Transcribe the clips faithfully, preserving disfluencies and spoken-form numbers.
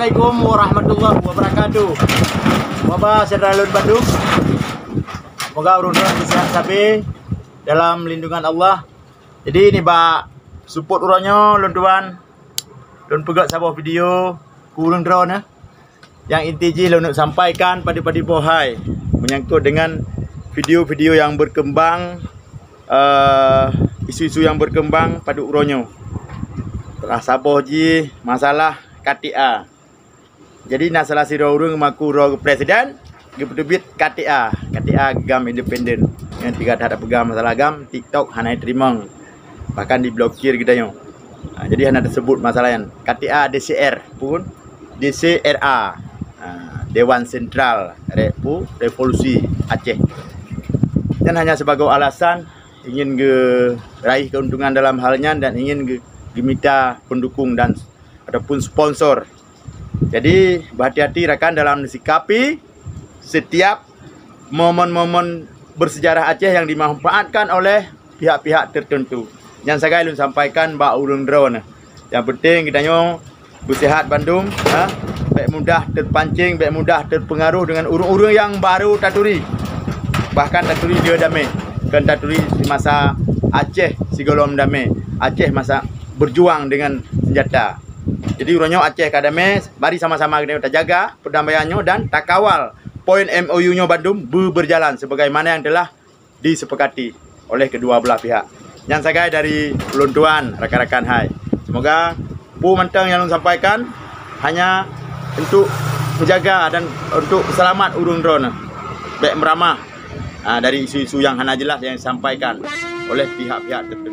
Assalamualaikum warahmatullahi wabarakatuh. Haba syedara lôn bandum. Semoga ureuëng-ureuëng seuhat sabe dalam lindungan Allah. Jadi nibak seupôt uroe nyoe lôn tuan, lôn peugöt saboh video keu ureuëng droeneuh. Nyang inti jih lôn sampaikan padub-padub boh hai menyangkut dengan video-video nyang berkembang, eh, isu-isu nyang berkembang padub uroe nyoe. Salah saboh jih masalah K T A. Jadi na salah sidroe ureuëng mengaku droe presiden, geupeuteubiet K T A, K T A GAM independen. Nyang tiga that peugah masalah GAM, TikTok hana jiteurimong. Bahkan diblokir geutanyoe. Ha, jadi hana teusebut masalah nyan. K T A D C R pun, D C R A. Ha, Dewan Sentral Repu-, Revolusi Aceh. Nyan hanya sebagai alasan ingin geuraih keuntungan dalam hal nyan dan ingin ge-, geumita pendukung dan ataupun sponsor. Jadi, berhati-hati rakan dalam sikapi setiap momen-momen bersejarah Aceh yang dimanfaatkan oleh pihak-pihak tertentu. Nyang sagai lôn sampaikan bak ureuëng droeneuh. Nyang penting geutanyoe beuseuhat bandum, ha? Bék mudah terpancing, bék mudah terpengaruh dengan ureuëng-ureuëng nyang baru taturi. Bahkan taturi dia damé, kon taturi di masa Aceh sigohlom damé, Aceh masa berjuang dengan senjata. Jadi uroe nyoe Aceh ka damé, mari sama-sama geutanyoe tajaga perdamaian nyoe dan takawal poin M O U nyoe bandum beuberjalan sebagaimana yang telah disepakati oleh kedua belah pihak. Nyan sagai dari ulôn tuan, rakan-rakan hai. Semoga peue mantong nyang lôn sampaikan hanya untuk menjaga dan untuk selamat ureuëng droeneuh. Bék meuramah, ah, dari isu-isu yang hana jelas yang disampaikan oleh pihak-pihak tertentu.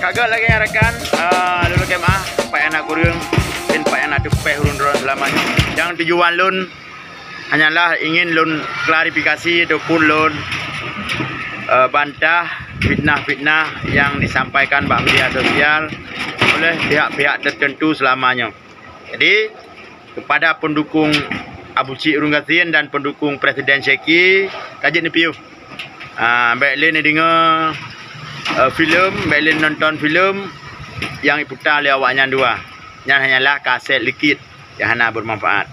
Ka gét lagée nyan rakan, ah, lôn lakée meu'ah, pat nyang na kureueng, dan pat nyang na teupeh ureuëng droe seulama nyoe. Nyang tujuan lôn hanyalah ingin lôn klarifikasi ataupun lôn, eh, bantah fitnah-fitnah nyang disampaikan bak media sosial oleh pihak-pihak tertentu seulama nyoe. Jadi, kepada pendukung Abu Syik Ureuëng Gasien dan pendukung Presiden Syeki, ka jeuet neupiôh. Ah, bék lé neudeungoe, eh, filem, bék lé nonton filem nyang iputa lé awaknyan dua. Nyan hanyalah kaset likit nyang hana bermanfaat.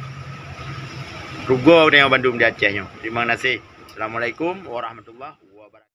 Rugoe geutanyoe bandum di Aceh nyoe. Terima kasih. Assalamualaikum warahmatullahi wabarakatuh.